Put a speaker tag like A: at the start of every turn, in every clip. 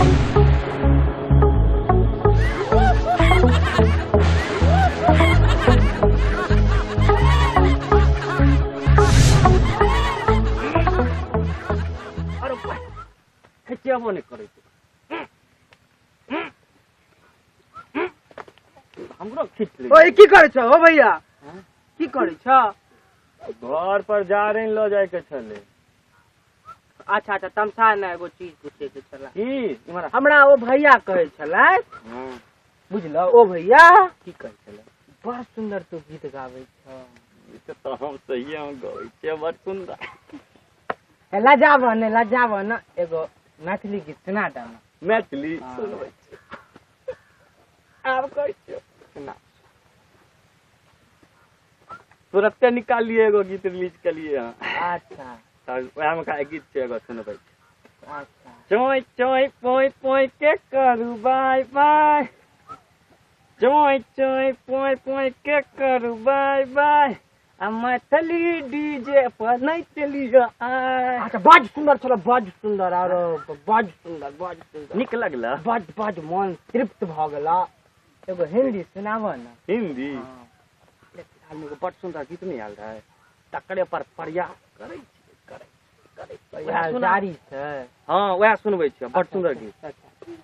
A: अरे खिचेबो नहि करै छै। हमरो खींच ले।
B: ओए की करै छ हो भैया? की करै छ?
A: घर पर जा रहे ल जाय के छले।
B: अच्छा अच्छा तमसा ने एगो चीज पूछे के छला।
A: की
B: हमरा ओ भैया कहै छलै, बुझल ओ भैया
A: की कहै छलै?
B: बड़ सुंदर तू गीत गाबै छ।
A: ई तऽ हम सही हम गबै छियै बड़ सुंदर।
B: लजाब ने लजाब ने, एगो मैथिली गीत सुना दे ने।
A: मैथिली सुनबै छी? आब कहै छियौ सुना। तुरते निकालिए एगो गीत रिलीज केलिए हँ।
B: अच्छा
A: तऽ वएह मे गीत छै एगो सुनबै छी।
B: अच्छा।
A: चोय चोय पोय पोय के करू बाय बाय, चोय चोय पोय पोय के करू बाय बाय, आ मैथिली डीजे पर नहीं चलियो आय।
B: अच्छा बड सुंदर छल, बड सुंदर, आरो बड सुंदर, बड सुंदर।
A: नीक लगला?
B: बड बड मन तृप्त भऽ गेला। एगो हिंदी सुनाब ने।
A: हिंदी? आदमी के बड सुंदर गीत नहीं आयल रहे, तकरे पर प्रयास करै छी करै करै।
B: जारी छै।
A: हाँ वएह सुनबै छी, बड सुंदर गीत।
B: अच्छा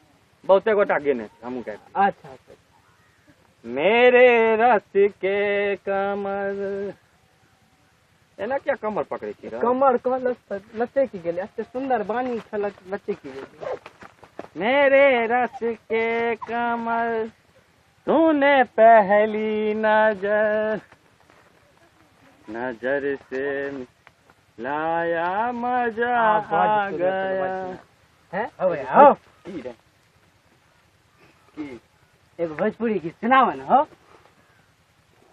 A: बहुते गोटा गेने हमहूँ गाबि।
B: अच्छा अच्छा।
A: मेरे रस के कमर, एना क्या कमर पकड़ै छी?
B: कमर कह लचकि गेलै, एते सुंदर बानी छल लचकि गेलै।
A: मेरे रस के कमर तूने पहली नजर, नजर से लाया मजा आ गया।
B: हैं हो भैया हो।
A: की रे की
B: एगो भोजपुरी गीत सुनाव न हो।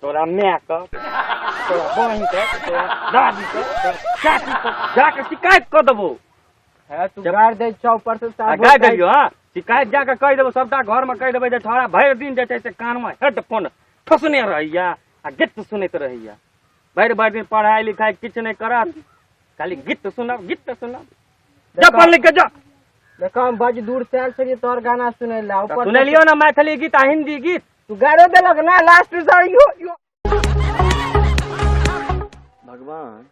A: तोरा my के, तोरा बहिन के, तोरा दादी के, तोरा चाची के जाके शिकायत कऽ देबो।
B: है तू गाड़ दे छौ ऊपर से साफ
A: गाड़ देलियो। हाँ शिकायत जाके कहि देबो, सबटा घर में कहि देबै जे छोड़ा भरि दिन जे छै से कान में हेडफोन ठोसने रहैया आ गीत सुनैत रहैया। भरि भरि दिन पढ़ाई लिखाई किछु नहि करत, खाली गीत सुनब गीत सुनब। जा पढ़ लिख के जा।
B: देखो हम बड़ दूर से आयल छलियै तोहर गाना सुनै ला, ऊपर
A: सुनेलियो ना मैथिली गीत आ हिंदी गीत।
B: तू गाड़ो देलक ना लास्ट सर यो यो।
A: भगवान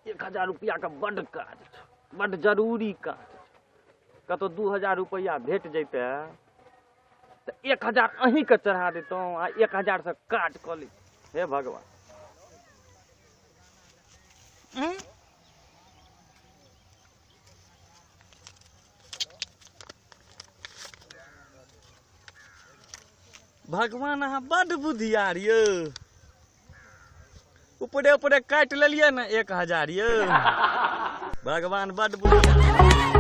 A: 1000 रुपया के बड काज छै, बड जरूरी काज छै। कतौ 2000 रुपया भेट जैते तऽ 1000 अहीं के चढ़ा देतहुँ आ 1000 से काज कऽ ली। हे भगवान। भगवान अहाँ बड बुधियार यौ, ऊपरे ऊपरे काटि लेलियै ने 1000 यौ। भगवान बड बुधियार।